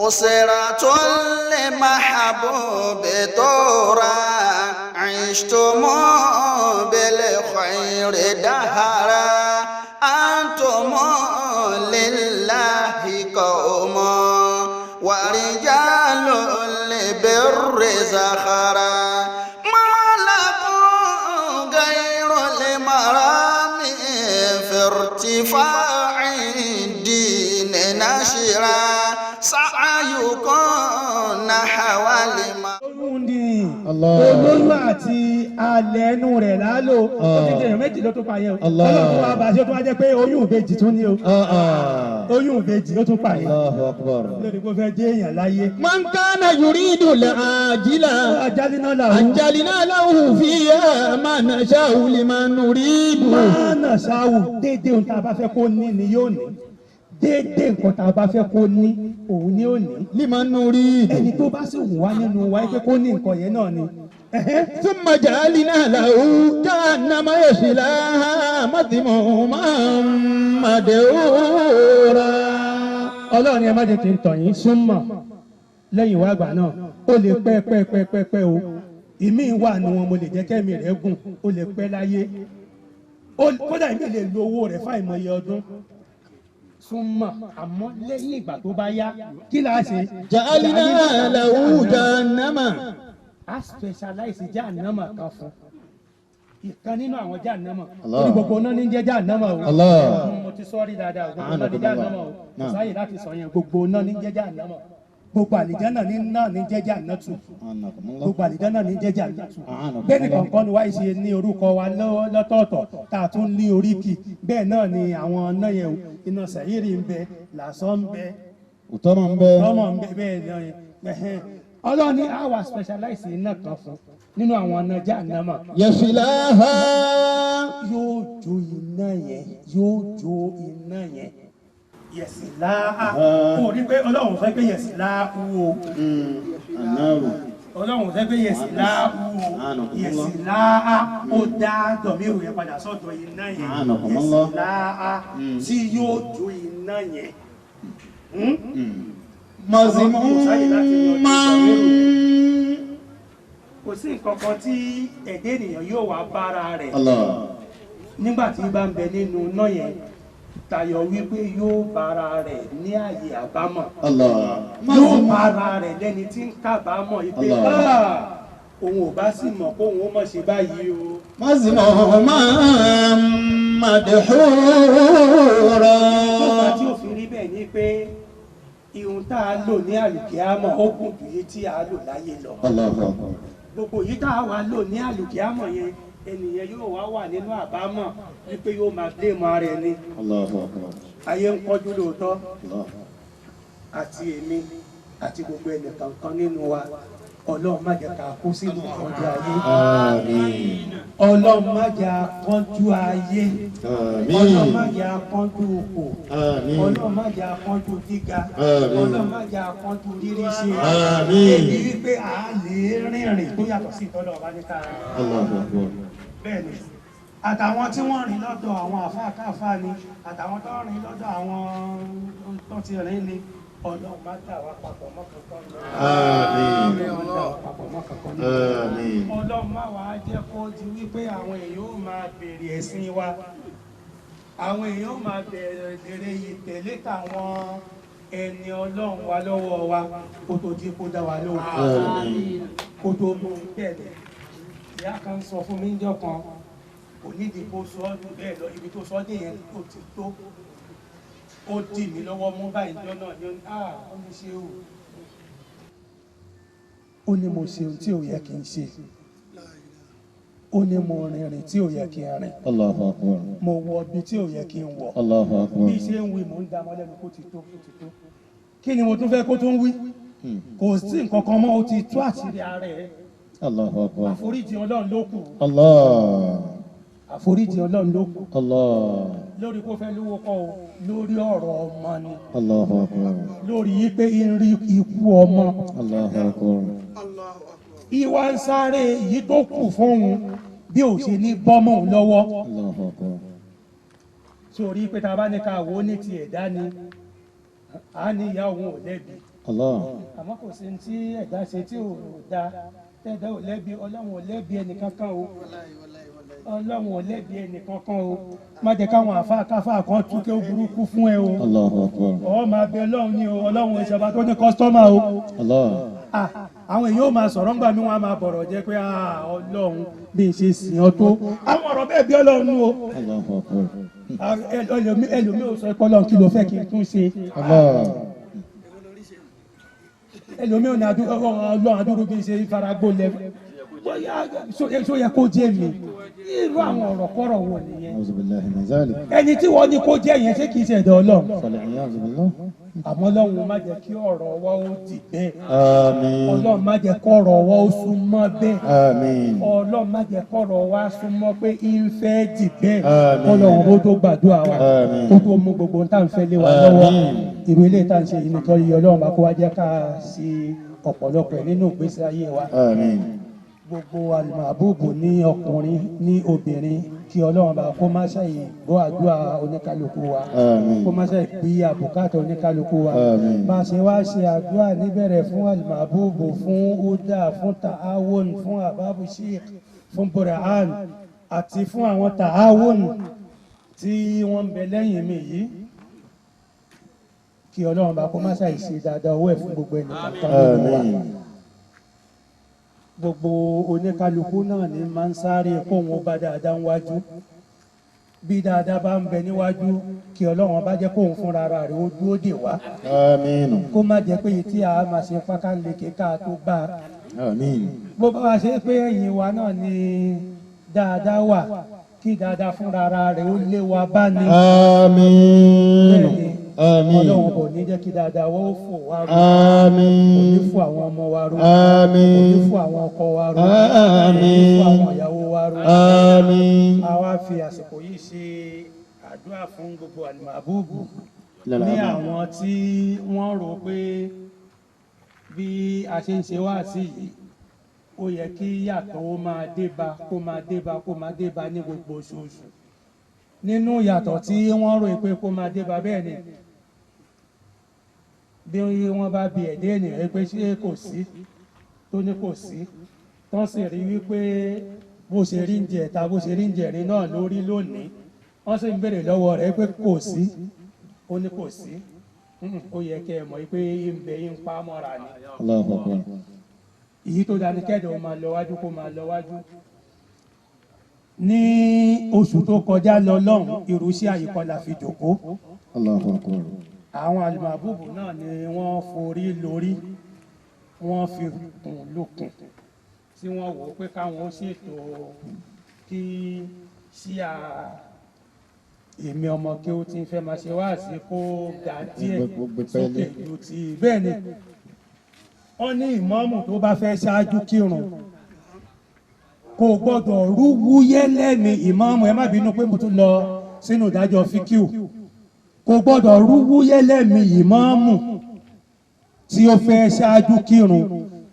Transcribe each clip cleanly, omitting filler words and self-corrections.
أسرة لمحبوب تورا عشتم بالخير دهرا أنتم لله قوم ورجال البر زخرا ما لكم غير المرام في ارتفاع الدين نشرا سعيكم نحو المرام. Oyún ni Allah. olóyún àti alẹ́ ẹnu rẹ̀ lálò ó ti dèrò méjì ló tún pa yẹn o. Allah. Ọlọ́run wa bá ṣe ó tún wá jẹ́ pé oyún ìbejì tún ní o. Ah, ah. Oyún ìbejì ó tún pa yẹn Allahu akbar. lórí kó fẹ́ jẹ́ èèyàn láyé. من كان يريد العاجلة Ajálínà làwọn عجلنا له فيها ما نشاء لمن نريد. Mánà ṣáwù, déédéé ohun tá a bá fẹ́ kó ní ni yóò ní, déédéé nǹkan tá a bá fẹ́ kó ní òun ni ó ní. لمن نريد. Ẹni tó bá sì wù wá nínú wa pé kó ní nǹkan yẹn náà ni. Ẹ̀hẹ́n. ثم جعلنا له جهنم يصلاها مذموما مدحورا. Ọlọ́run ni ẹ má jẹ́ kí n tàn yín, súnmọ́ lẹ́yìn ìwà àgbà náà, ó lè pẹ́ pẹ́ pẹ́ pẹ́ pẹ́ o. Ìmí wà nù wọn, mo lè jẹ́ kẹ́mi rẹ̀ gùn, ó lè pẹ́ láyé. Kódà ìmí lè lo owó rẹ̀ fáìmọye ọdún, súnmọ́, àmọ́ lẹ́yìn ìgbà tó bá yá, kí là á ṣe? جعلنا له جهنم. A specialize jáànámà kan fún ìkan nínú àwọn jáànámà. Allah. Torí gbogbo náà ní jẹ́ jáànámà o. Allah. Mo ti sọ rí dáadáa, gbogbo náà ní jáànámà o, kò sáyè láti sọ yẹn. Gbogbo náà ní jẹ́ jáànámà, gbogbo àlìjáná ní náà ní jẹ́ jáànátù, gbogbo àlìjáná ní jẹ́ jáànátù. Bẹ́ẹ̀ ni kọ̀ọ̀kan ni wáyé ṣe ní orúkọ wa lọ́tọ̀ọ̀tọ̀ tá a tún ní oríkì, bẹ́ẹ̀ náà ni àwọn náà yẹn o. Iná sẹ̀yìrì ń bẹ, làásọ̀ ń bẹ, Òtọ́mọ̀ ń bẹ. Tọ́mọ̀ ń bẹ bẹ́ẹ̀ náà yẹn. Ẹ̀hẹ́n. Ọlọ́run ní àwa specialize iná kan fún nínú àwọn iná jáànámà. يصلاها. Yóò jó iná yẹn, yóò jó iná yẹn. Yẹ̀sì láà kò rí pé Ọlọ́run fẹ́ pé yẹ̀sì láà wú o. النار. Ọlọ́run fẹ́ pé yẹ̀sì láà wú o. Yẹ̀sì láà, ó dá dọ̀míìrù yẹn padà sọ́dọ̀ iná yẹn. Yẹ̀sì láà tí yóò jó iná yẹn. مذموما. Kò sí nǹkan kan tí ẹ̀dẹ́ ènìyàn yóò wá bára rẹ̀ Allah. nígbà tí bá ń bẹ nínú iná yẹn tayọ wípé yóò bára rẹ̀ ní àyè àbámọ̀. Allah. Yóò bára rẹ̀ lẹ́ni tí ń kábàámọ̀ yìí pé Allah. "Ah, òun ò bá sì mọ̀ kó òun ó mọ̀ ṣe báyìí o." مذموما مدحورا. Tó fà tí ò fi rí bẹ́ẹ̀ ni pé ihun tá a lò ní àlùkìámọ̀ ó gùn ju yìí tí a lò láyé lọ. الله أكبر. Gbogbo yìí tá a wà lò ní àlùkìámọ̀ yẹn, ènìyàn yóò wá wà nínú àbámọ̀ wípé yóò máa blame ara ẹni. الله أكبر. Ayé ń kọjú lóòótọ́. الله. Àti èmi àti gbogbo ẹnìkankan nínú wa, Ọlọ́run má jẹ́ ká kú sínú ìkánjú ayé. آمين. Ọlọ́run má jẹ́ ká kánjú ayé. Ọlọ́run má آمين. jẹ́ ká kánjú òkò. آمين. Ọlọ́run má jẹ́ ká kánjú gíga. Àmín. Ọlọ́run má jẹ́ ká kánjú rírí ṣe. Àmín. Débi wípé à lè rìnrìn tó yàtọ̀ sí ìtọ́lọ̀ ọba ní ká. الله أكبر. Bẹ́ẹ̀ ni, àtàwọn tí wọ́n rìn lọ́dọ̀ àwọn àfáà káfáà ni, àtàwọn tó rìn lọ́dọ̀ àwọn tó ti rìn ni, Ọlọ́run má dà wá papọ̀ mọ́ kankan ní. آمين. Ọlọ́run má dà wá papọ̀ mọ́ kankan ní. آمين. Ọlọ́run má wàá jẹ́ kó di wípé àwọn èèyàn ó máa béèrè ẹ̀sìn wa, àwọn èèyàn ó máa béèrè ìtẹ̀lé tàwọn ẹni Ọlọ́run wa lọ́wọ́ wa kó tó di kó dá wa lóhùn. آمين. Kó tó mú un tẹ̀lé. Ìyá kan sọ fún mi níjọ́ kan, kò nídìí kó sọ ọ́ jù bẹ́ẹ̀ lọ, ibi tó sọ ọ́ dé yẹn ó ti tó. Ó dì mí lọ́wọ́ mú báyìí níjọ́ náà ni ó ní, ah, ó ní ṣe o, ó ní mo ṣe ohun tí ò yẹ kí n ṣe, ó ní mo rìnrìn tí ò yẹ kí n rìn. الله أكبر. Mo wọ ibi tí ò yẹ kí n wọ̀. الله أكبر. Bí ṣe ń wí, mò ń dá mọ́ lẹ́nu kó ti tó, kó ti tó. Kí ni mo tún fẹ́ kó tún wí? Kò sí nǹkan kan mọ́, ó ti tú àṣírí ara ẹ̀. الله أكبر. Àforíjì Ọlọ́run ló kù. الله. Àforíjì Ọlọ́run ló kù. الله. Lórí kó fẹ́ lówó kọ́ o, lórí ọ̀rọ̀ ọmọ ni. الله أكبر. Lórí yí pé ń rí ikú ọmọ. الله أكبر. Ìwà ń sáré èyí tó kù fóun bí ò ṣe ní bọ́mọ̀ òun lọ́wọ́. الله أكبر. Sórí pé tá a bá ní ká wò ó ní ti ẹ̀dá ni, a ní ìyá òun ò lẹ́bi. Allah. Àmọ́ kò sí ní tí ẹ̀dá ṣe tí ò da tẹ́ẹ̀dá ò lẹ́bi. Ọlọ́run ò lẹ́bi ẹnìkankan o, Ọlọ́run ò lẹ́bi ẹnìkankan o. Má jẹ́ káwọn àfa káfá kan tún kí ó burúkú fún ẹ o. Allahu akbar. Ọ máa bẹ Ọlọ́run ní o. Ọlọ́run ìṣọba tó ní customer o. Allah. Ah, àwọn èèyàn ó máa sọ̀rọ̀ ńgbà mí, wọ́n á máa bọ̀rọ̀ jẹ́ pé ah, Ọlọ́run, bí n ṣe sìn ọ́ tó, àwọn ọ̀rọ̀ bẹ́ẹ̀ bí Ọlọ́run nú o. Allahu akbar. Ah, ẹlòmí ò sọ pé Ọlọ́run, kí ló fẹ́ kí n tún ṣe? Allah. Ẹlòmí ò ní Ọlọ́run, adúrú bí n ṣe faragbó lẹ bóyá ṣó yẹ kó jẹ́ mi? Irú àwọn ọ̀rọ̀ kọ́rọ̀ wo nìyẹn? A'udhu billahi min zalik. Ẹni tí wọ́n ní kó jẹ́ yẹn, ṣé kìí ṣe ẹ̀dọ̀ Ọlọ́run? Fal-'iyadhu billah. Àmọ́ Ọlọ́run, má jẹ́ kí ọ̀rọ̀ wa ó dì bẹ́ẹ̀. Àmín. Ọlọ́run, má jẹ́ kọ́rọ̀ wa ó súnmọ́ bẹ́ẹ̀. Àmín. Ọlọ́run, má jẹ́ kọ́rọ̀ wa súnmọ́ pé ń fẹ́ dì bẹ́ẹ̀. Àmín. Kọ́lọ́run ó tó gbàdúrà wa, Àmín. kó tó mú gbogbo ohun tá à ń fẹ́ lé wa lọ́wọ́. Àmín. Ìwé ilé tá à ń ṣe yìí nítorí Ọlọ́run bá kó wá jẹ́ ká ṣe ọ̀pọ̀lọpọ̀ ẹ̀ nínú ìgbésí ayé wa. Àmín. Gbogbo àlùmọ̀bùbù ní ọkùnrin ní obìnrin, kí Ọlọ́run bá kó má ṣàyè gbọ́ àdúrà oníkálukú wa. Àmín. Kó má ṣàyè bí àbùkátà oníkálukú wa. Àmín. Bá a ṣe wá ṣe àdúrà níbẹ̀rẹ̀ fún àlùmọ̀bùbù, fún uda, fún ta'awun, fún ababu sheikh, fún burhan, àti fún àwọn ta'awun tí wọ́n ń bẹ lẹ́yìn mi yìí, kí Ọlọ́run bá kó má ṣàyè ṣe dáadáa owó ẹ̀ fún gbogbo ẹnì kọ̀ọ̀kan nínú wa. Àmín. Gbogbo oníkálukú náà ní máa ń sáré kóun ó bá dáadáa níwájú. Bí dáadáa bá ń bẹ níwájú, kí Ọlọ́run bá jẹ́ kóun fúnra ara rẹ̀ ó dúró dè wá. Àmín. Kó má jẹ́ pé èyí tí a máa ṣe pákáleke ká tó bá a. Àmín. Bó bá wá ṣe pé ẹ̀yìn wa náà ni dáadáa wà, kí dáadáa fúnra ara rẹ̀ ó lé wa bá ní. Àmín. Bẹ́ẹ̀ni. Àmín. Ọlọ́run kò ní jẹ́ kí dáadáa wọ́n ó fò wá rú, kò ní Àmín. fún àwọn ọmọ wa rú, kò ní Àmín. fún àwọn ọkọ wa rú, kò ní fún àwọn ìyàwó wa rú. Àmín. A wá fi àsìkò yìí ṣe àdúrà fún gbogbo àlùmọ̀bùbù Lọ́la ní àmín. àwọn tí wọ́n rò pé bí a ṣe ń ṣe wá sí yìí, ó yẹ kí yàtọ̀ ó máa dé bá, kó máa dé bá, kó máa dé bá ní gbogbo oṣooṣù. Nínú yàtọ̀ tí wọ́n rò pé kó máa dé bá, bẹ́ẹ̀ ni bí wọ́n bá bi ẹ̀dẹ́ ènìyàn pé ṣé kò sí, tó ní kò sí, tán sì rí wípé bó ṣe rí ń jẹta, bó ṣe rí ń jẹrin náà lórí lónìí, wọ́n sì ń béèrè lọ́wọ́ rẹ̀ pé kò sí, ó ní kò sí. Ó yẹ kẹ́ ẹ mọ̀ pé ń bẹ ń pa mọ́ra ni. Allahu akbar. Èyí tó dání kẹ́dọ̀ ó máa lọ wájú, kó máa lọ wájú. Ní oṣù tó kọjá lọ lọ́hùn, irúṣẹ́ àyíkọ́lá fi jòkó. Allahu akbar. Àwọn àlùmọ̀bùbù náà ni wọ́n forí lórí, wọ́n fi kùn lukùn, tí wọ́n wò ó pé káwọn ó ṣètò kí ṣíà èmi ọmọ kí ó ti ń fẹ́ máa ṣe wáàsí kó ga díẹ̀ Gbogbo sókè pẹ́ẹ́lí. ju ti bẹ́ẹ̀ ni. Wọ́n ní ìmáàmù tó bá fẹ́ ṣáájú kírun kò gbọ́dọ̀ rú wúyẹ́ lẹ́ni ìmáàmù. Ẹ má bínú pé mo tún lọ sínú ìdájọ́ fíkíù. Kò gbọ́dọ̀ rú wúyẹ́ lẹ́mi ìmáàmù tí ó fẹ́ ṣáájú kírun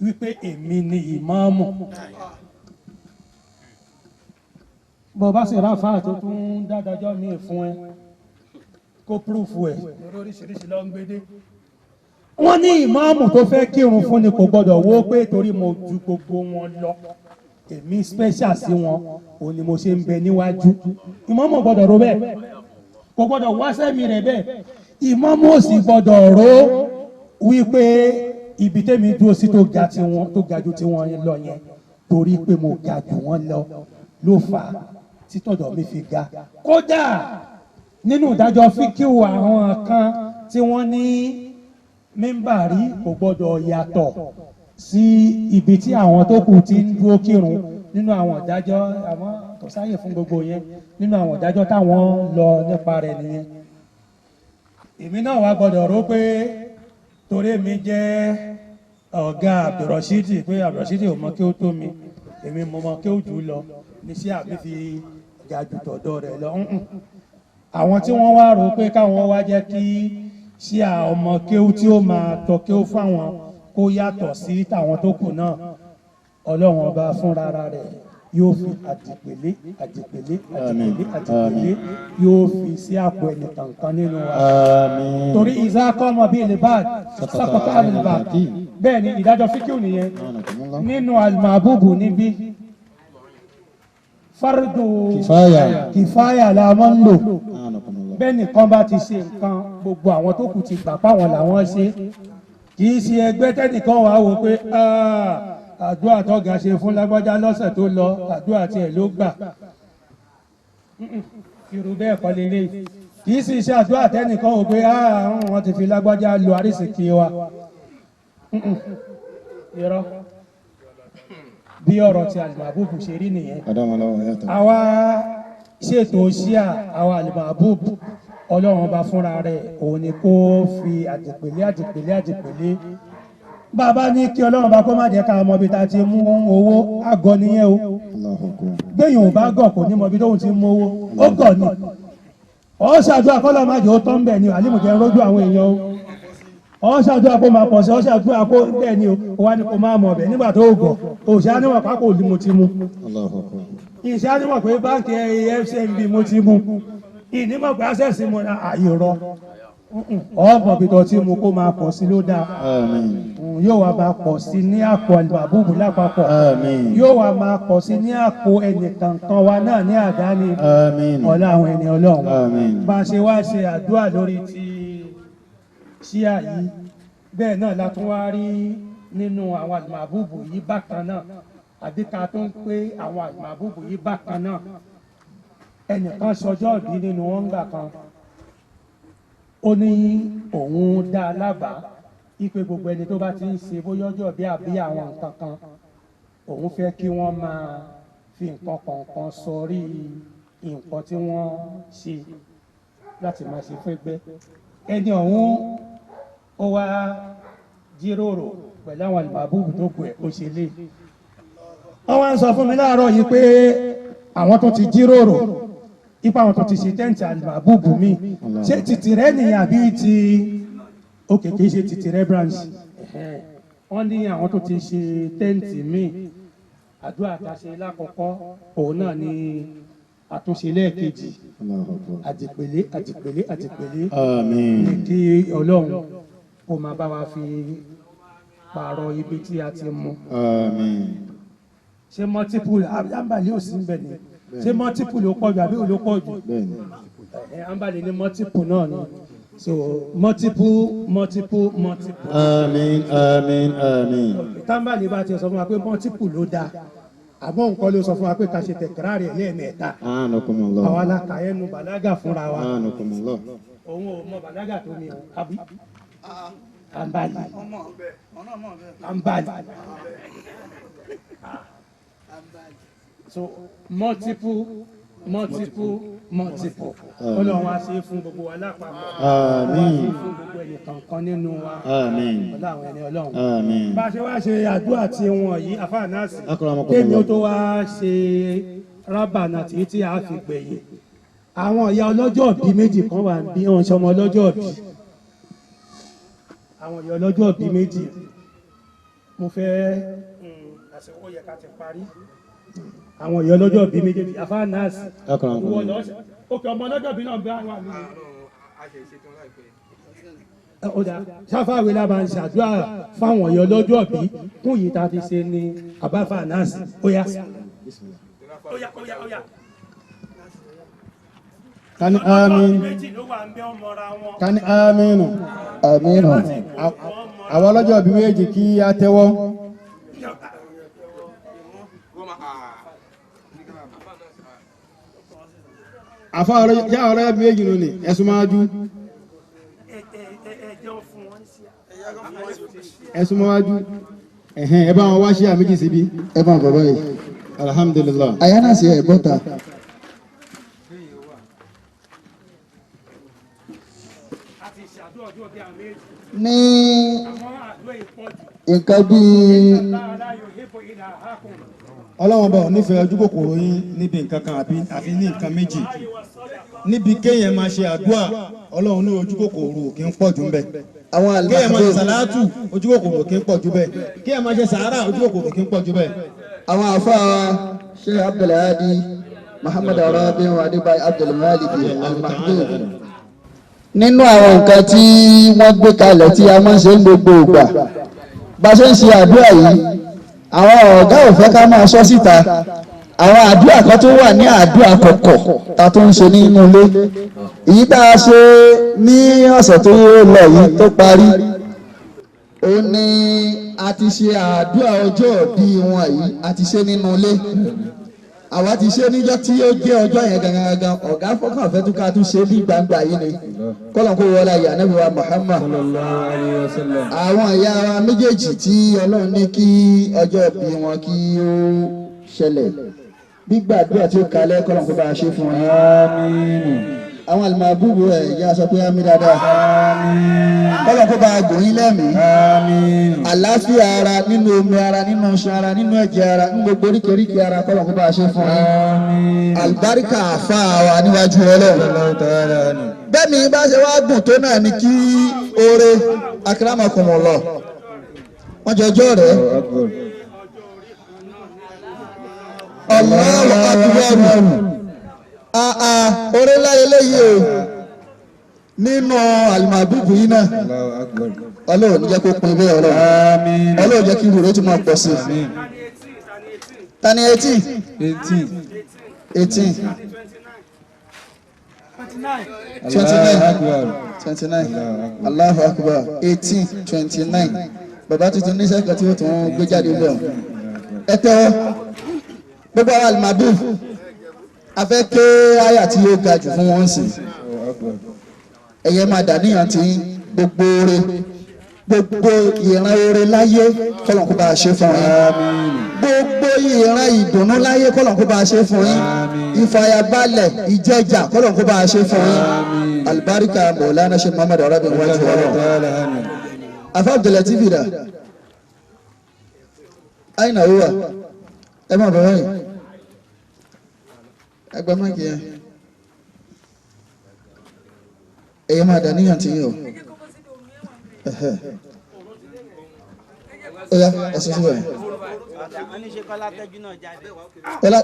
wípé èmi ni ìmáàmù. Bó bá sì ráfà tó tún dádájọ́ míì fún ẹ, kó proof ẹ̀ lóríṣiríṣi ló ń gbédé. Wọ́n ní ìmáàmù tó fẹ́ kírun fún ni kò gbọ́dọ̀ wó pé torí mo ju gbogbo wọn lọ, èmi special sí wọn, òun ni mo ṣe ń bẹ níwájú. Ìmáàmù ò gbọ́dọ̀ ro bẹ́ẹ̀, kò gbọ́dọ̀ wá sẹ́mi rẹ̀ bẹ́ẹ̀. Ìmáàmù ò sì gbọ́dọ̀ ro wípé ibi tẹ́mi dúró sí tó ga tiwọn, tó ga ju tiwọn lọ yẹn, torí pé mo ga jù wọ́n lọ ló fà á títọ̀dọ̀ mi fi ga. Kódà nínú ìdájọ́ fíkíù, àwọn kan tí wọ́n ní mímbàrí kò gbọ́dọ̀ yàtọ̀ sí ibi tí àwọn tó kù ti ń dúró kírun nínú àwọn ìdájọ́, àmọ́ kò sáyè fún gbogbo yẹn. Nínú àwọn ìdájọ́ táwọn lọ nípa rẹ̀ nìyẹn. Èmi náà wá gbọ́dọ̀ rò pé torí mi jẹ́ ọ̀gá Abdulrasheed, pé Abdulrasheed ò mọ kí ó tó mi, èmi mo mọ kí ó jù ú lọ, ní sí àmì fi ga jù tọ̀dọ̀ rẹ̀ lọ. Mm-mm. Àwọn tí wọ́n wá rò pé káwọn wá jẹ́ kí sí ọmọ kéwú tí ó máa tọ́ kéwú fáwọn kó yàtọ̀ sí tàwọn tó kù náà, Ọlọ́run ọba fúnra rẹ̀. Yóò fi àdìpèlé àdìpèlé àdìpèlé àdìpèlé yóò fi sí àpò ẹnìkankan nínú wa. Àmín. Torí ìzákọ́mọ bíi libad sákòtà alibad, bẹ́ẹ̀ ni ìdájọ́ fíkìú nìyẹn nínú alimabubu níbí fardu Kìfáyà. Kìfáyà la máa ń lò. Anakumullah. Bẹ́ẹ̀ nìkan bá ti ṣe nǹkan, gbogbo àwọn tó kù ti gbà páwọn làwọn ṣe. Kì í ṣe ẹgbẹ́ tẹ́nìkan wàá wò pé, "Ah, àdúrà tọ́gà ṣe fún lágbájá lọ́sẹ̀ tó lọ, àdúrà tiẹ̀ ló gbà." Irú bẹ́ẹ̀ kọ́ lélẹ̀. Kì í sì ṣe àdúrà tẹ́nìkan wò pé, "Ah, wọ́n ti fi lágbájá lo àrísìkí wa." Irọ́. Bí ọ̀rọ̀ ti àlùmàbùbù ṣe rí nìyẹn. Adamallahu hayatahu. Àwa ṣètò ṣíà àwa àlùmàbùbù, Ọlọ́run ọba fúnra rẹ̀ òun ni kó fi àdìpèlé àdìpèlé àdìpèlé. Bàbá ní kí Ọlọ́run bá kó má jẹ́ ká mọ ibi tá a ti mú owó, àgọ́ nìyẹn o. Allahu akbar. Gbẹ̀yìn ò bá gọ̀, kò ní mọ ibi tóun ti mú owó. Ó gọ̀ ni ọ̀ ṣàdúrà kọ́lọ́ má jẹ́ ó tán bẹ́ẹ̀ ni àlímùjẹ́ rójú àwọn èèyàn o. Ọ̀ ṣàdúrà kó máa pọ̀ sí, ọ̀ ṣàdúrà kó bẹ́ẹ̀ ni o. Ó wá ní kó máa mọ̀ bẹ́ẹ̀ nígbà tó gọ̀, òṣà níwọ̀n pápá òlì mo ti mú. Allahu akbar. Ìṣe níwọ̀n pé báńkì FCMB mo ti mú, ìnímọ̀ pé Access mo na ààyè rọ. Ọmọ ibi tó ti mú, kó máa pọ̀ sí ló dáa. Àmín. Yóò wá máa pọ̀ sí ní àpò àlùbàbùbù lápapọ̀. Àmín. Yóò wá máa pọ̀ sí ní àpò ẹnìkankan wa náà ní àdáni. Àmín. Ọlá àwọn ẹni Ọlọ́run. Àmín. Bá a ṣe wá ṣe àdúrà lórí ti ṣíà yìí, bẹ́ẹ̀ náà la tún wá rí nínú àwọn àlùmàbùbù yìí bákan náà, àbí ká tó ń pé àwọn àlùmàbùbù yìí bákan náà, ẹnìkan ṣọjọ́ ìbí nínú wọn gbà kan, ó ní òun dá a lábàá ipe gbogbo ẹni tó bá ti ń ṣe bóyá ọjọ́ bí àbí àwọn nǹkan kan, òun fẹ́ kí wọ́n máa fi nǹkan kọ̀ọ̀kan sọrí nǹkan tí wọ́n ṣe láti máa ṣe fẹ́gbẹ́. Ẹni ọ̀hún ó wá jíròrò pẹ̀lú àwọn àlùbábùbù tó kù ẹ̀, ó ṣe lé. Wọ́n wá ń sọ fún mi láàárọ̀ yìí pé àwọn tó ti jíròrò ipa àwọn tó ti ṣe tẹ́ǹtì àlùbábùbù mi, ṣé tìtìrẹ́ nìyẹn àbí ti òkè? Kìí ṣe tìtìrẹ́ branch. Wọ́n ní àwọn tó ti ṣe tẹ́ǹtì míì. Àdúrà tá a ṣe lákọ̀ọ́kọ́, òun náà ni àtúnṣe lẹ́ẹ̀kejì. Allahu akbar. Àdìpèlé àdìpèlé àdìpèlé Àmín. ní kí Ọlọ́run kó máa bá wa fi pààrọ̀ ibi tí a ti mú. Àmín. Ṣé multiple ambali ò sí ń bẹ̀ ni? Ṣé multiple ló pọ̀ jù àbí ò ló pọ̀ jù? Bẹ́ẹ̀ni. Ẹ ambali ní multiple náà ni. So multiple, multiple, multiple. Àmín. Àmín. Àmín. Tambali bá ti sọ fún wa pé multiple ló dáa, àmọ́ nǹkan ló sọ fún wa pé ká ṣe tẹ̀kírárì ẹ̀ lẹ́ẹ̀mẹ́ta. Anakumullah. Àwa la kà ẹnu bàlágà fúnra wa. Anakumullah. Òun ò mọ bàlágà tó mi o, àbí ambali ambali. So multiple, multiple, multiple, Ọlọ́run wa ṣe é fún gbogbo wa lápapọ̀, wá ṣe é Àmín. fún gbogbo ẹnì kankan nínú wa. Àmín. Ọlá àwọn ẹni Ọlọ́run. Àmín. Bá a ṣe wá ṣe àdúrà tí wọn yìí, àfáà náà sì Akramakumullah. kémi ó tó wá ṣe rábànà tí a fi gbẹ̀yìn, àwọn ìyá ọlọ́jọ́ bí méjì kan wà bí wọn ṣọmọ ọlọ́jọ́ bí. Àwọn ìyá ọlọ́jọ́ bí méjì, mo fẹ́ àsìkò yẹ ká ti parí. Àwọn ìyá ọlọ́jọ́ bí méjèèjì, àfáà náà sì Akramakumullah. wọ́n lọ òkè ọmọ ọlọ́jọ́ bí náà bí àwọn àmì ó dá sáfàwé la máa ń ṣàdúrà fáwọn ọ̀yọ́ lọ́jọ́ bí kún yìí tá a ti ṣe ní àbáfà náàsì. Ó yá, ó yá, ó yá, ó yá. Kani àmín. Méjì ló wà ń bẹ́ ọmọra wọn. Kani àmín. Àmín. Àwọn ọlọ́jọ́ bí méjì, kí á tẹ́wọ́. Àfa ọlọ́jọ́ ọlọ́jọ́ bí méjì nù ní ẹ̀sùn máa jú. Ẹ ẹ ẹ ẹ jẹun fún wọn sí. Ẹ̀sùn máa jú. Ẹ̀hẹ́n, ẹ bá wọn wá sí àméjì síbí. Ẹ máa bọ̀ báyìí. Alhamdulillah. Àyánà sí ẹ̀ bọ́ta. A ti ṣàdúrà ọjọ́ bí àwọn méjì. Ní Àwọn àdúrà ìpọ́jù. nǹkan bíi Lára yóò hébò ilà àhákùn. Ọlọ́run bá ò nífẹ̀ẹ́ ojú kòkòrò yín níbi nǹkan kan àfi ní nǹkan méjì. Níbi kéèyàn máa ṣe àdúrà, Ọlọ́run ní ojú kòkòrò kì í pọ̀ jù ń bẹ̀. Àwọn Kéèyàn máa ṣe àlùmọ́ sàlátù, ojú kòkòrò kì í pọ̀ jù bẹ́ẹ̀. Kéèyàn máa ṣe sàárà, ojú kòkòrò kì í pọ̀ jù bẹ́ẹ̀. Àwọn àfáà Sheikh Abdulhadi Muhammad Arabi Adébáyé Abdulmalik Al-Mahdud. Nínú àwọn nǹkan tí wọ́n gbé kalẹ̀ tí a máa ń ṣe ń gbogbo ìgbà bá ṣe ń ṣe àdúrà yìí, àwọn ọ̀gá ò fẹ́ ká máa sọ síta. Àwọn àdúrà kan tó wà ní àdúrà kọ̀kọ̀ ta tó ń ṣe nínú ilé, èyí tá a ṣe ní ọ̀sẹ̀ tó lọ yìí tó parí, ó ní a ti ṣe àdúrà ọjọ́ bí wọn yìí, a ti ṣe nínú ilé, àwa ti ṣe níjọ́ tí ó jẹ́ ọjọ́ yẹn gangan. Ọ̀gá fọkàn fẹ́ tún ká tún ṣe ní gbangba yìí ni kọ́lọ̀ kó wọlé ayé Ànábì wa Muhammad. Àwọn ìyá wa méjèèjì tí Ọlọ́run ní kí ọjọ́ bí wọn kí ó ṣẹlẹ̀, gbígbàdúrà tí ó kalẹ̀, kọ́lọ̀ kó bá a ṣe fún wọn. Àwọn àlùmọ̀bùbù ẹ̀ yá sọ pé àmín dáadáa, kọ́lọ̀ kó bá a gùn yín lẹ́mìí, àlàáfíà ara nínú omi ara, nínú iṣan ara, nínú ẹ̀jẹ̀ ara, nínú gbogbo oríkèéríkèé ara, kọ́lọ̀ kó bá a ṣe fún yín. Àlùbáríkà àfa wa níwájú Ọlọ́run, bẹ́ẹ̀ ni bá ṣe wá gùn tó náà ni kí oore akramakumullah wọ́n jọjọ́ rẹ̀. Allahu akbar, oore ńlá eléyìí o nínú àlùmọ̀bùbù yìí náà. Ọlọ́run jẹ́ kó pin bẹ́ẹ̀, Ọlọ́run Ọlọ́run jẹ́ kí irú rẹ̀ tún máa pọ̀ sí i. Tani 18, 18, 29, 29. Allahu akbar, 18, 29. Bàbá tuntun níṣẹ́ kan tí ó tún gbé jáde bẹ́ẹ̀. Ẹ tẹ́wọ́, gbogbo àwọn àlùmọ̀bùbù a fẹ́ ké àyà tí ó ga jù fún wọn sí. Ẹ̀yẹ máa dà níyàn tí gbogbo oore, gbogbo ìran oore láyé, kọ́lọ̀ kó bá a ṣe fún yín. Gbogbo ìran ìdùnnú láyé, kọ́lọ̀ kó bá a ṣe fún yín. Ìfàyàbalẹ̀ ìjẹjà, kọ́lọ̀ kó bá a ṣe fún yín. Alibarika Mọ̀lánà Sheikh Muhammad Arabi wájú ọlọ́run. Afa Abdulateef dà àyìnà wúwà, ẹ má bọ̀ wáyé, ẹgbẹ́ máàkì yẹn. Èyí máa dà níyàn tí yín o. Ó yá, ẹsẹ̀ síbẹ̀. Ọlá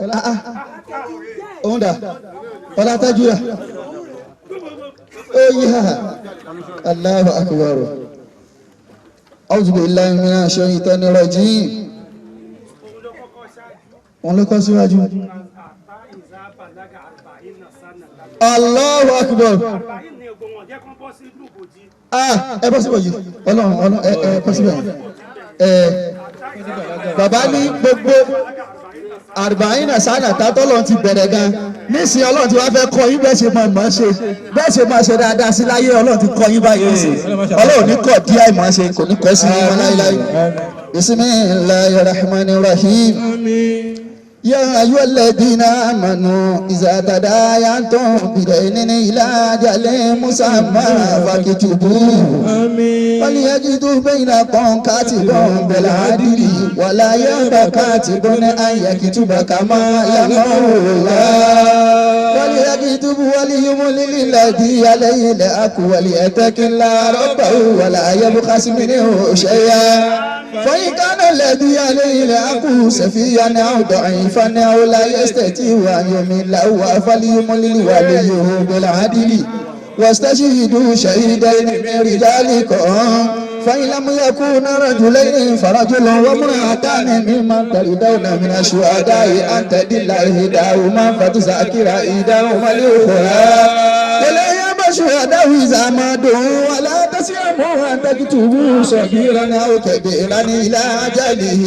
òun dà, ọlá tẹ́jú dà. Ó yá, Allahu akbar. A'udhu billahi minash shaitani rajim. Wọn ló kọ́ síwájú. Allahu akbar. Ẹ bọ́ síbò yìí, Ọlọ́run Ọlọ́run, ẹ bọ́ síbò yìí. Ẹ bàbá ní gbogbo àrùbáyìn sánà tátọ́lọ́run ti bẹ̀rẹ̀ gan nísìnyí. Ọlọ́run ti wá fẹ́ kọ́ yín bẹ́ẹ̀ ṣe máa mọ̀ ṣe, bẹ́ẹ̀ ṣe máa ṣe dáadáa sí láyé. Ọlọ́run ti kọ́ yín báyìí sí. Ọlọ́run ní kọ̀ díẹ̀ mọ̀ ṣe, kò ní kọ́ sí yín wọn láéláé. Bismillahir rahmanir rahim. يا أيها الذين آمنوا إذا تداينتم بدين إلى أجل مسمى فاكتبوه وليجدوا بينكم كاتب بالعدل ولا يأب كاتب أن يكتب كما علمه الله وليكتب وليملل الذي عليه الحق وليتق الله ربه ولا يبخس منه شيئا فإن كان الذي عليه الحق سفيها أو ضعيفا أو لا يستطيع أن يمل هو فليملل وليه بالعدل واستشهدوا شهيدين من رجالكم فإن لم يكونا رجلين فرجل وامرأتان ممن ترضون من الشهداء أن تضل إحداهما فتذكر إحداهما الأخرى ولا يأب الشهداء إذا ما دعوا ولا تسأموا أن تكتبوا صغيرا أو كبيرا إلى أجله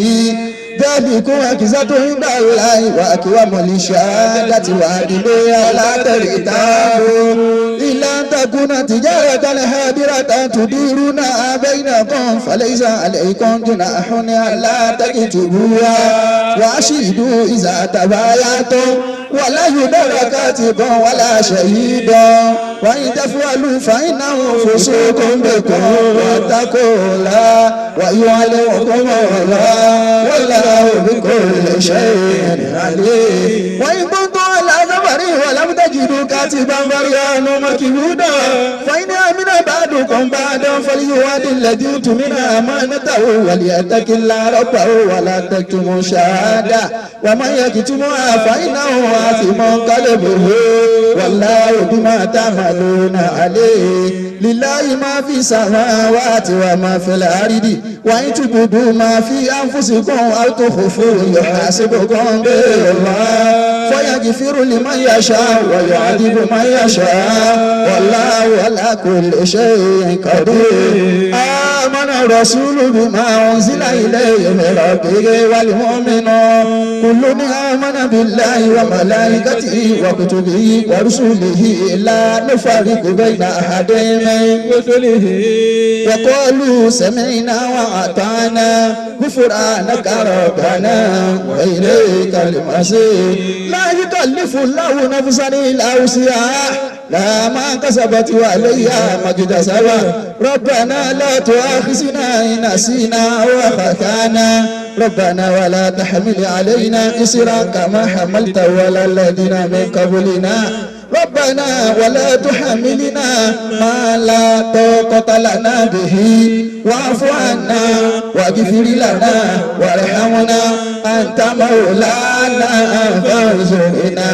ذلكم أقسط عند الله وأقوم للشهادة وأدل ولا ترتابوا إلا أن تكون تجارة حاضرة تديرونها بينكم فليس عليكم جناح ألا تكتبوها وأشهدوا إذا تبايعتم ولا يضر كاتب ولا شهيد وإن تفعلوا فإنه فسوق بكم واتقوا الله ويعلمكم الله والله بكل شيء عليم. وإن كنتم على سفر ولم تجدوا كاتبا فرهان مقبوضا فإن أمن بعضكم بعضكم بعضا فليؤد الذي اؤتمن أمانته وليتق الله ربه ولا تكتموا الشهادة ومن يكتمها فإنه آثم قلبه والله بما تعملون عليم لله ما في السماوات وما في الأرض وإن تبدوا ما في أنفسكم أو تخفوه يحاسبكم به الله فيغفر لمن يشاء ويعذب من يشاء والله على كل شيء قدير آمن الرسول بما أنزل إليه من ربه والمؤمنون كل آمن بالله وملائكته وكتبه ورسله لا نفرق بين أحد من رسله وقالوا سمعنا وأطعنا غفرانك ربنا وإليك المصير لا يكلف الله نفسا إلا وسعها لا ما كسبت وعليها ما اكتسبت ربنا لا تؤاخذنا إن نسينا أو أخطأنا ربنا ولا تحمل علينا إصرا كما حملته على الذين من قبلنا ربنا ولا تحملنا ما لا طاقة لنا به واعف عنا واغفر لنا وارحمنا أنت مولانا فانصرنا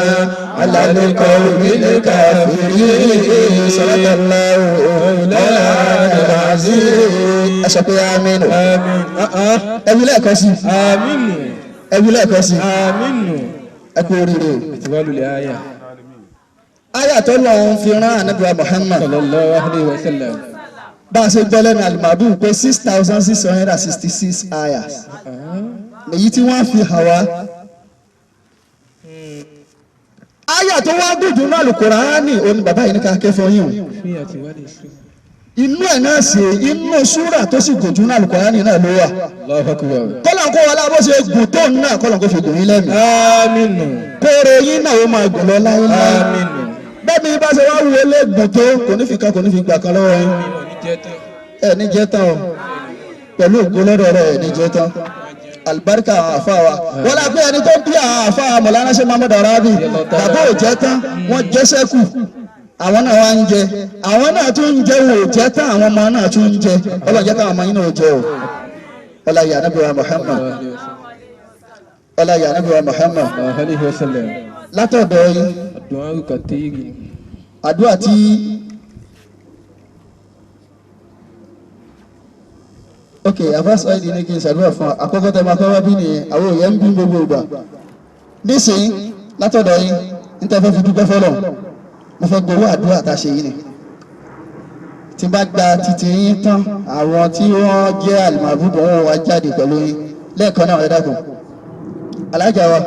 على القوم الكافرين صدق الله مولانا العظيم. Ẹ sọ pé àmín. Ẹ wí lẹ́ẹ̀kan sí. Àmín. Ẹ wí lẹ́ẹ̀kan sí. Àmín. Ẹ kú oríire o. Ìtìwálulẹ̀ àyà. Aya tó lọ́n fi rán Ànábì wa Muhammad Sallallahu alayhi wa sallam. Bá a ṣe gbọ́ lẹ́nu Alimabu pé 6,666 ayas èyí tí wọ́n fi hàn wá. Aya tó wá gùn jù náà Al-Kùránì òní bàbá yìí ní ká ké fún yín o. Fi àtiwálẹ̀ sí. Inú ẹ̀ náà sì inú súrà tó sì gùn jù náà Al-Kùránì náà ló wà. Allahu akbar. Kọ́lọ̀ kó wọlé bó ṣe gùn tó náà kọ́lọ̀ kó fi gùn yín lẹ́mìí. Àmín. Kóore yín náà ó máa gùn lọ láéláé. Àmín. Bẹ́ẹ̀ ni bá ṣe wá wo lẹ́gùn tó kò ní fi kan kò ní fi gbà kan lọ́wọ́ yín. Ẹ ní jẹ́ tán o, pẹ̀lú ògo lọ́dọ̀ rẹ̀ ẹ ní jẹ́ tán. Alibarika àwọn àfa wa wọ́n la pé ẹni tó bí àwọn àfa wa Mọ̀lánà ṣe Muhammad Arabi bàbá ò jẹ́ tán, wọ́n jẹ́ sẹ́kù, àwọn náà wá ń jẹ, àwọn náà tún ń jẹ, wò jẹ́ tán, àwọn ọmọ náà tún ń jẹ. Ọlọ́run jẹ́ káwọn ọmọ yín náà jẹ o. Ọlá yà Ànábì wa Muhammad, ọlá yà Ànábì wa Muhammad. Sallallahu alayhi wa sallam. Látọ̀dọ̀ yín. Àdúà kàtírì. Àdúrà tí ok abas oil ní kí n ṣàdúrà fún wa àkọ́kọ́ tẹ́ máa kọ́ wá bí nìyẹn, àwọn òye ń bí gbogbo ìgbà nísìnyí. Látọ̀dọ̀ yín níta fẹ́ fi dúpẹ́ fọlọ́, mo fẹ́ gbowó àdúrà tá a ṣe yìí ni. Tí bá gba títí yín tán, àwọn tí wọ́n jẹ́ àlùmọ̀bùbọ̀ wọn wá jáde pẹ̀lú yín lẹ́ẹ̀kan náà. Ẹ dákun, alájà wa,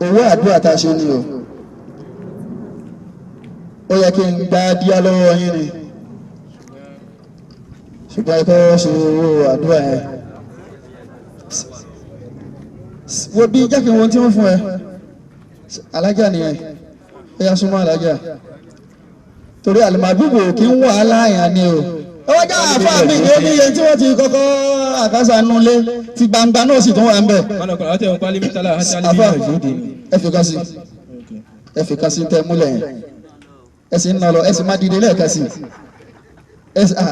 owó àdúrà tá a ṣe ni o. Ó yẹ kí n gba díẹ̀ lọ́wọ́ yín ni, ṣùgbọ́n ẹ kọ́ ṣe owó àdúrà yẹn. Wo bí jẹ́ kí n wo tí wọ́n fún ẹ. Alájà nìyẹn, ẹ yá súnmọ́ alájà torí àlùmọ́bíbò kí ń wà láàyàn ni o. Ẹ wọ́n já àfa mi ní oníye tí wọ́n ti kọ́kọ́ àkàṣà nulẹ̀ ti gbangba náà sì tún wà ń bẹ̀. Àfa, ẹ fi kan sí, ẹ fi kan sí tẹ múlẹ̀ yẹn, ẹ sì ń nà lọ, ẹ sì má dìde lẹ́ẹ̀kan sí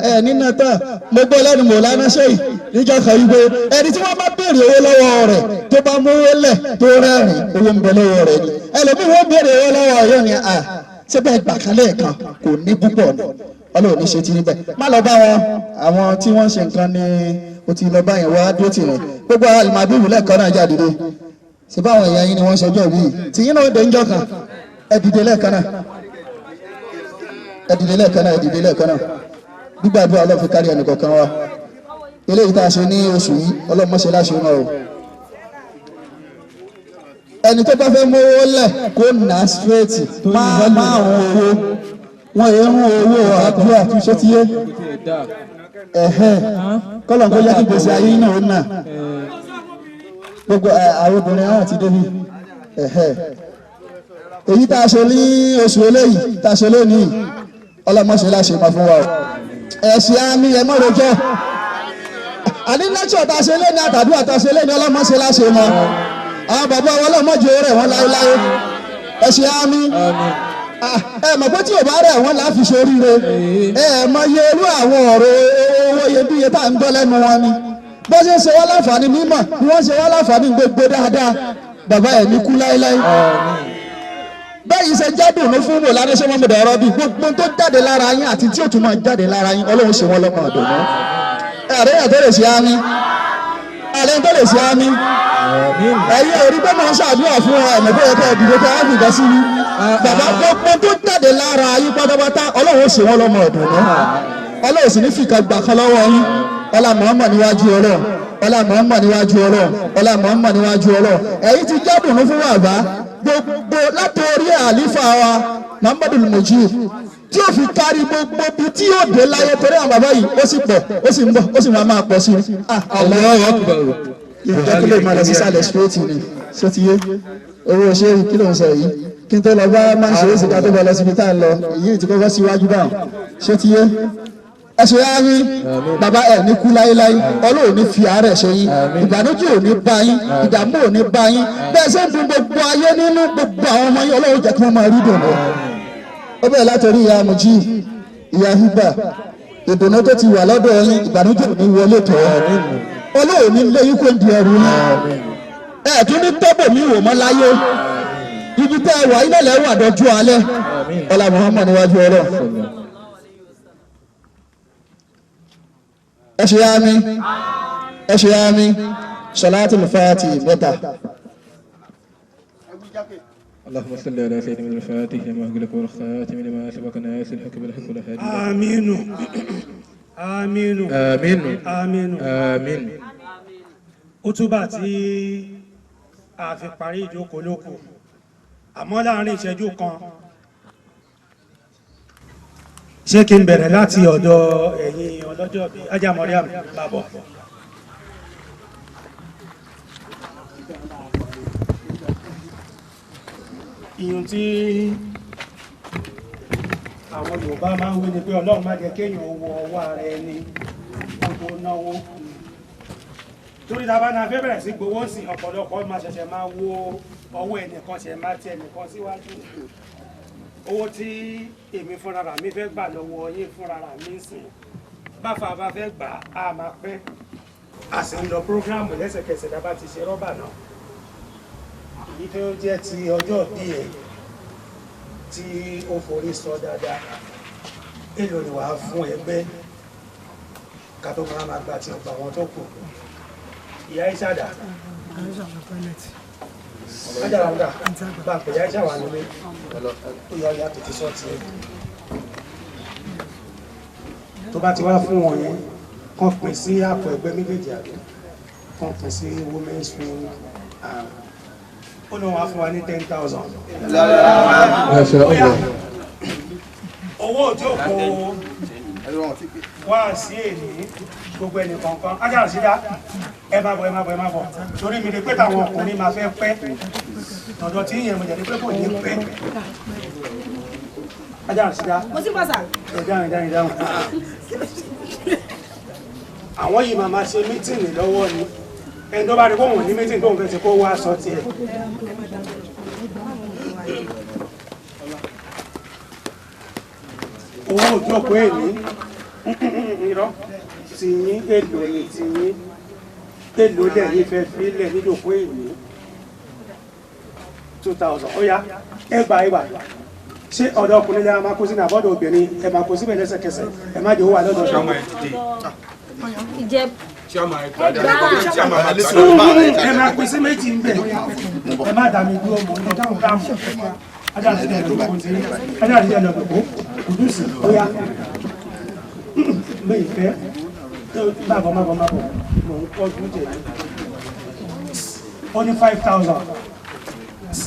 ẹ nínú tán. Mo gbọ́ lẹ́nu mọ̀lánà ṣẹ́yì níjọ́ kan yìí pé ẹni tí wọ́n bá béèrè owó lọ́wọ́ rẹ̀ tó bá mówó lẹ̀ tó rẹ́rìn, owó ń bẹ lọ́wọ́ rẹ̀ ni. Ẹlòmíì wọ́n béèrè owó lọ́wọ́ yóò ní à ṣé bẹ́ẹ̀ gbà kan lẹ́ẹ̀kan kò ní púpọ̀ ni. Ọlọ́run ní ṣe ti níbẹ̀. Má lọ bá wọn, àwọn tí wọ́n ń ṣe nǹkan ni o ti lọ bá yẹn wá dúró tì rẹ̀. Gbogbo àwọn àlùmọ̀bíwù lẹ́ẹ̀kan náà jáde dé ṣe báwọn èèyàn yín ni wọ́n ṣọjọ́ ìbí tí yín náà dé ń jọ kan. Ẹ dìde lẹ́ẹ̀kan náà, ẹ dìde lẹ́ẹ̀kan náà, ẹ dìde lẹ́ẹ̀kan náà. Gbígbàdúrà Ọlọ́run fi kárí ẹnìkọ̀ọ̀kan wa. Eléyìí tá a ṣe ní oṣù yìí, Ọlọ́run mọ́ṣẹ́ láṣẹ náà o. Ẹni tó bá fẹ́ mówó lẹ̀ kó nà á straight, máa máa rún owó wọn èé rún owó àdúrà ṣé ti yé ẹ̀hẹ́ kọ́lọ̀ kó yẹ kí gbèsè ayé náà ó nà. Gbogbo àwọn obìnrin àwọn àti débi ẹ̀hẹ́ èyí tá a ṣe ní oṣù eléyìí tá a ṣe lónìí, Ọlọ́run mọ́ṣẹ́ láṣẹ máa fún wa o. Ẹ̀sìn àmì ẹ̀ mọ́rojọ́ àní lẹ́tọ̀ tá a ṣe lé ní àtàdúrà tá a ṣe lé ní, ọlọ́mọṣe láṣẹ mọ́. Àwọn bàbá wa ọlọ́mọdé rẹ̀ wọ́n láéláé. Ẹ̀sìn àmì. Ẹ mọ̀ pé tí ò bá rẹ̀ wọ́n là á fi ṣoríire. Ẹ mọ iye irú àwọn ọ̀rọ̀ owó iyebíye tá à ń gbọ́ lẹ́nu wọn ni. Bó ṣe ń ṣe wá láǹfààní mímọ̀ ni wọ́n ṣe wá láǹfààní gbogbo dáadáa. Bàbá ẹ̀ ní kú láéláé. Bẹ́ẹ̀ ṣe jádùn ní fún Mọ̀lánà ṣé wọ́n mú dọ̀rọ̀ bí gbogbo tó jáde lára yín àti tí ò tún máa jáde lára yín, Ọlọ́run ṣe wọ́n lọ́mọ ọ̀dọ̀ mọ́. Ẹ̀rẹ́ yẹn tó lè ṣe ámì. Ẹ̀rẹ́ tó lè ṣe ámì. Ẹ̀yin ò rí pé mò ń ṣàdúrà fún ọ, ẹ̀mọ̀ bóyá kẹ́ ẹ dìde kẹ́ ẹ fìgbà sí mi. Bàbá, gbogbo tó jáde lára yín pátápátá, Ọlọ́run ṣe wọ́n lọ́mọ ọ̀dọ̀ mọ́. Ọlọ́run sì ní fìkà gbà kan lọ́wọ́ yín. Ọlá Muhammad níwájú Ọlọ́run. Ọlá Muhammad níwájú Ọlọ́run. Ọlá Muhammad níwájú Ọlọ́run. Ẹ̀yin ti jádùn fún bàbá gbogbo látòrí àlífà wa Muhammadu Mujib tí ó fi kárí gbogbo bí tí yóò dé láyé, torí àwọn bàbá yìí ó sì pọ̀, ó sì ń bọ̀, ó sì máa máa pọ̀ sí i. Allahu Akbar. Ìjọ kí lè máa lọ sísàlẹ̀ straight ni ṣé ti yé owó ṣé kí ló ń sọ yìí, kí n tó lọ bá máa ń ṣe é sì ká tó bá lọ síbi tá à ń lọ èyí tí kọ́kọ́ síwájú báwọn ṣé ti yé. Ẹ ṣe á rí bàbá, ẹ ní kú láéláé. Ọlọ́run ní fi àárẹ̀ ṣe yín, ìbànújẹ́ ò ní bá yín, ìdààmú ò ní bá yín. Bẹ́ẹ̀ ṣe ń dun gbogbo ayé nínú, gbogbo àwọn ọmọ yín, Ọlọ́run jẹ́ kí wọ́n máa rí dùnú. Ó bẹ̀rẹ̀ látọ̀rí ìyá Mujib, ìyá Hibà, ìdùnnú tó ti wà lọ́dọ̀ yín, ìbànújẹ́ ò ní wọlé tọ̀ ọ́. Ọlọ́run ní lé yín kó di ẹrù yín. Ẹ tún ní tọ́bọ̀ mi wò mọ́ láyé. Ibi tẹ́ ẹ wà ilé lẹ́wà dọ́jú alẹ́. Ọlá Muhammad níwájú Ọlọ́run. Ẹ ṣe àmì, ẹ ṣe àmì. Salatul Fati mẹ́ta. اللهم صل على سيدنا الفاتح لما أغلق والخاتم لما سبق ناصر الحق بالحق والهادي. Aminu, aminu. آمين. Aminu. آمين. Útúbà tí a fi parí ìjókòó lóko, àmọ́ láàrin ìṣẹ́jú kan, ṣé kí n bẹ̀rẹ̀ láti ọ̀dọ̀ ẹ̀yin ọlọ́jọ́ bíi Ajá Mariam bàbọ̀. Ìyún tí àwọn Yorùbá máa ń wí ni pé Ọlọ́run má jẹ́ kéèyàn wo ọwọ́ ara ẹni kó tó náwó, torí tá a bá náà fẹ́ bẹ̀rẹ̀ sí gbowó sí, ọ̀pọ̀lọpọ̀ máa ṣẹ̀ṣẹ̀ máa wo ọwọ́ ẹnìkan, ṣẹ̀ máa ti ẹnìkan síwájú. Owó tí èmi fúnra rà mi fẹ́ gbà lọ́wọ́ yín fúnra rà mi ń sìn, báfa bá fẹ́ gbà á máa pẹ́, a sì ń lọ prógráàmù lẹ́sẹ̀kẹsẹ̀ tá a bá ti ṣe rọ́bà náà. Èyí tó jẹ́ ti ọjọ́ bí ẹ̀ tí ó forí sọ dáadáa, èlò ni wàá fún ẹgbẹ́ ká tó máa máa gba ti ọgbà wọn tó kù? Ìyá ìṣàdá ajára bá ń pè ìyá ìṣàwà nílé, ó yọ ọyà tètè sọ tiẹ̀. Tó bá ti wá fún wọn yẹn, kàn pín sí àpò ẹgbẹ́ méjèèjì, àbí kàn pín sí women's wing. Ó lóun wá fún wa ní 10,000. ما شاء الله. Owó òjókòó wá sí èní gbogbo ẹnì kọ̀ọ̀kan, ajára sídá, ẹ má bọ̀, ẹ má bọ̀, ẹ má bọ̀, torí mi ni pé táwọn ọkùnrin máa fẹ́ pẹ́ tọ̀dọ̀ tí ìyẹn mo jẹ́ ni pé kò ní pẹ́. Ajára sídá. Mo ti bọ̀ sà. Ẹ dáhùn, dáhùn, dáhùn. Àwọn yìí máa ma ṣe meeting lọ́wọ́ ni. Ẹni tó bá rí kóhùn ní meeting tóun fẹ́ ṣe, kó wá sọ tiẹ̀. Owó òjókòó èní, irọ́ tí yín, èlò ní tí yín, èlò lẹ́yìn fẹ́ fílẹ̀ níjókòó èní? 2,000. Ó yá, ẹgbà, ẹgbà. Ṣé ọ̀dọ̀ ọkùnrin lẹ́yìn máa kó sínú àbọ̀dọ̀ obìnrin? Ẹ máa kó síbẹ̀ lẹ́sẹ̀kẹsẹ̀, ẹ má jẹ́ owó wà lọ́dọ̀ ọ̀ṣọ́. Ìjẹ. Ẹ máa pín sí méjì ń bẹ̀. Ẹ má dà mí dúró, mò ń lọ dáhùn dáhùn. Ajá àti ẹ̀ lọ́dọ̀ kò sí, ajá àti ẹ̀ lọ́dọ̀ kò kùdùsì. Ó yá, mi ìfẹ́ má bọ̀, má bọ̀, má bọ̀, mò ń kọ́jú tèmi. Ó ní 5,000.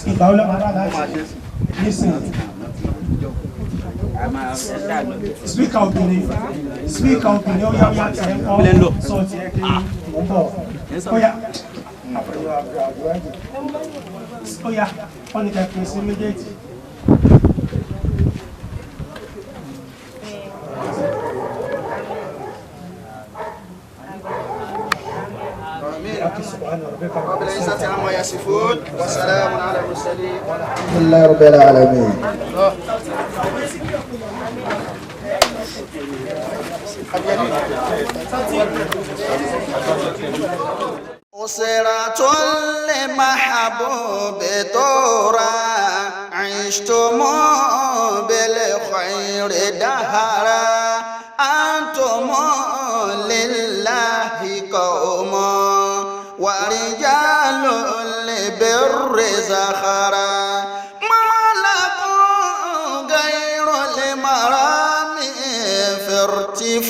Ìgbà wo ló máa rà láti nísìnyí? Speaker obìnrin, speaker obìnrin, ó yá, ó yá, tiẹ̀ kọ́ sọ tiẹ̀ kí mò ń bọ̀. Ó yá, àbúrò, àbúrò, àbúrò, ó yá, wọ́n ní ká pín sí méjèèjì. Bíhákì subhana rabbika رب العزة عما يصفون وسلام على المرسلين والحمد لله رب العالمين. أسرة لمحبوب تورا عشتم بالخير دهرا أنتم لله قوم ورجال البر زخرا ما لكم غير المرام في ارتفاع.